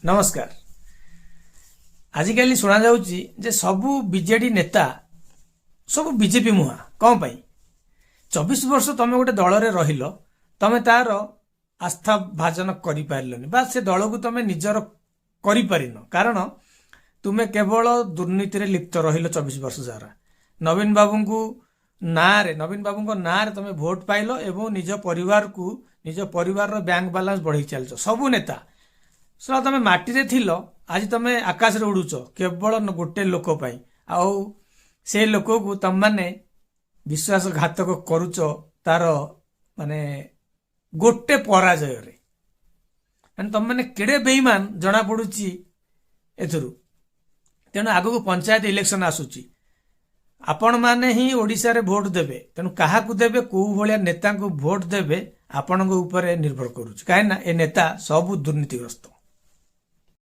ନମସ୍କାର। ଆଜିକାଲି ଶୁଣାଯାଉଛି ଯେ ସବୁ ବିଜେଡି ନେତା ସବୁ ବିଜେପି ମୁହାଁ। କ'ଣ ପାଇଁ? 24 ବର୍ଷ ତମେ ଗୋଟେ ଦଳରେ ରହିଲ, ତମେ ତାର ଆସ୍ଥା ଭାଜନ କରିପାରିଲନି ବା ସେ ଦଳକୁ ତମେ ନିଜର କରିପାରିନ, କାରଣ ତୁମେ କେବଳ ଦୁର୍ନୀତିରେ ଲିପ୍ତ ରହିଲ 24 ବର୍ଷ ସାରା। ନବୀନ ବାବୁଙ୍କୁ ନାଁରେ, ନବୀନ ବାବୁଙ୍କ ନାଁରେ ତମେ ଭୋଟ ପାଇଲ ଏବଂ ନିଜ ପରିବାରକୁ, ନିଜ ପରିବାରର ବ୍ୟାଙ୍କ ବାଲାନ୍ସ ବଢେଇ ଚାଲିଛ ସବୁ ନେତା। ଶଳା, ତମେ ମାଟିରେ ଥିଲ, ଆଜି ତମେ ଆକାଶରେ ଉଡୁଛ କେବଳ ଗୋଟେ ଲୋକ ପାଇଁ। ଆଉ ସେ ଲୋକକୁ ତମମାନେ ବିଶ୍ୱାସଘାତକ କରୁଛ ତାର ମାନେ ଗୋଟେ ପରାଜୟରେ। ମାନେ ତମମାନେ କେଡ଼େ ବେଇମାନ ଜଣା ପଡୁଛି ଏଥିରୁ। ତେଣୁ ଆଗକୁ ପଞ୍ଚାୟତ ଇଲେକ୍ସନ ଆସୁଛି, ଆପଣମାନେ ହିଁ ଓଡ଼ିଶାରେ ଭୋଟ ଦେବେ। ତେଣୁ କାହାକୁ ଦେବେ, କୋଉ ଭଳିଆ ନେତାଙ୍କୁ ଭୋଟ ଦେବେ, ଆପଣଙ୍କ ଉପରେ ନିର୍ଭର କରୁଛି। କାହିଁକି ନା ଏ ନେତା ସବୁ ଦୁର୍ନୀତିଗ୍ରସ୍ତ।